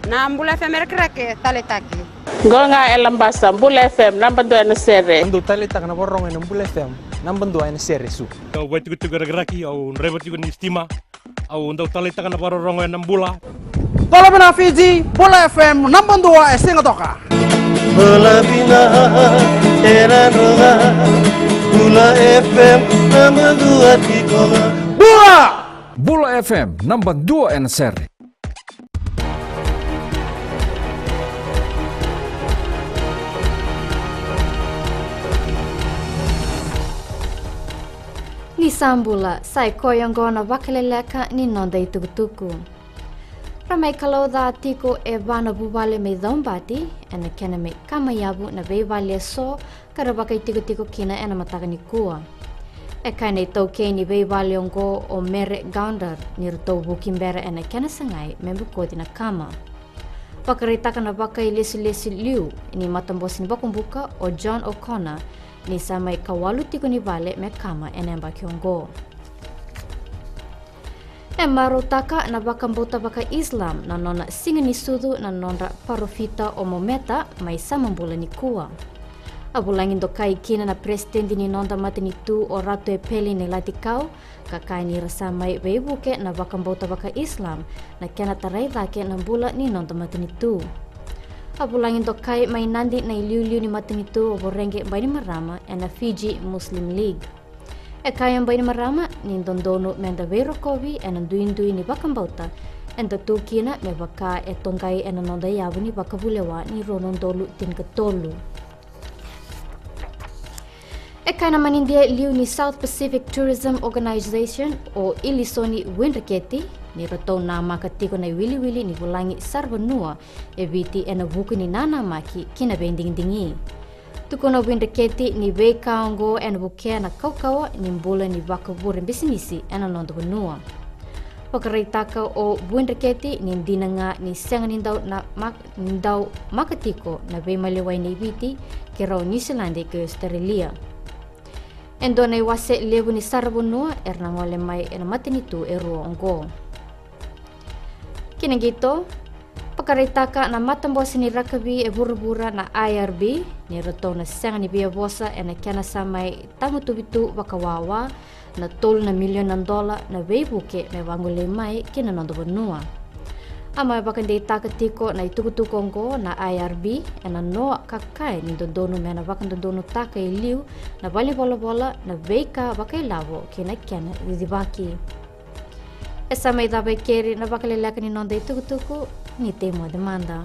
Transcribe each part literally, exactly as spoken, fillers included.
Na Bula F M e Rakiraki, taleitaki. Qo ga e Labasa, Bula F M, naba dua ena sere. Au dau taleitaka na vakarorogo ena Bula F M, naba dua ena sere, Su. Dau vaitikotiko e Rakiraki, au draiva tiko ni sitima. Au dau taleitaka na vakarorogo ena Bula. Bula vina Fiji, Bula F M, naba dua e Sigatoka. Bula vina e Nadroga, Bula F M, naba dua tiko ga. Bula! Bula F M, naba dua ena sere. Ni sa bula, sa i koya oqo na vakaleleka ni noda itukutuku. Ra mai kalou ca tiko e va na vuvale mai Caubati ena kena mai kama yavu na veivale e so ka ra vakaitikotiko kina ena mataka nikua. E kaya na itaukei ni veivale oqo o Mere Gaundar ni ratou vuki bera ena kena sagai me bokoci na kama. Vakaraitaka na vakailesilesi liu ni matabose ni Vakabuka o John O'Connor ni sa mai kawalu tiko ni vale me kama ena yabaki oqo. E marautaka na vakabauta vaka-Islam na nona siga ni sucu na nodra parofita o Mometa mai Samabula nikua. A vulagi dokai kina na peresitedi ni noda matanitu o Ratu Epeli Nailatikau, ka kaya ni ra sa mai veivuke na vakabauta vaka-Islam na kena tarai cake na bula ni noda matanitu. A vulagi dokai mai Nadi na iliuliu ni matanitu o Voreqe Bainimarama ena Fiji Muslim League. E kaya o Bainimarama ni dodonu meda veirokovi ena duidui ni vakabauta eda tu kina me vaka e toqai ena noda yavu ni vakavulewa ni rua na udolu tinikatolu. E kaya na manidia liu ni South Pacific Tourism Organization o Ilisoni Windreketi ni ratou namaka tiko na iwiliwili ni vulagi saravanua e Viti ena vuku ni nanamaki ki na veidigidigi. Tukuna o Windreketi ni veika oqo ena vukea na kaukauwa ni bula ni vakavure bisinisi ena noda vanua. Vakaraitaka o Windreketi ni dina ga ni sega ni dau na mak- ni dau maka tiko na veimaliwai nei Viti kei rau Niusiladi kei Ositerelia. E dua na iwase levu ni saravanua era na gole mai ena matanitu e rua oqo. Kina qito, vakaraitaka na matabose ni rakavi e vuravura na I R B ni ratou na sega ni via vosa ena kena sa mai tagutuvi tu vakawawa na tolu na milioni na dola na veivuke me vagolei mai ki na noda vanua. A mai vakadeitaka tiko na itukutuku oqo na I R B ena noa ka kaya ni dodonu me na vakadodonutaka e liu na valenivolavola na veika vakailavo kei na kena cicivaki. E sa mai cava e keri na vakaleleka ni noda itukutuku, ni tei moce mada.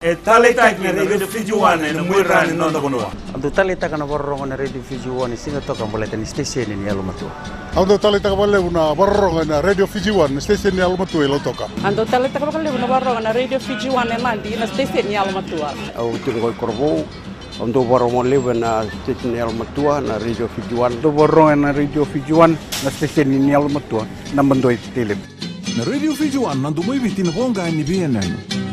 E taleitaki na Radio Fiji One ena muira ni noda vanua. Au dau taleitaka na vakarorogo na Radio Fiji One e Sigatoka baleta ni siteseni ni yalomatua. Au dau taleitaka vakalevu na vakarorogo ena Radio Fiji One na siteseni ni yalomatua e Lautoka. Au dau taleitaka vakalevu na vakarorogo na Radio Fiji One e Nadi na siteseni ni yalomatua. Au tiko ko i Korovou. Au dau vakarorogo levu ena siteseni ni yalomatua na Radio Fiji One. Dau vakarorogo ena Radio Fiji One na siteseni ni yalomatua naba dua e Tailevu. Na Radio Fiji One na domo i Viti na voqa ni veiyanuyanu.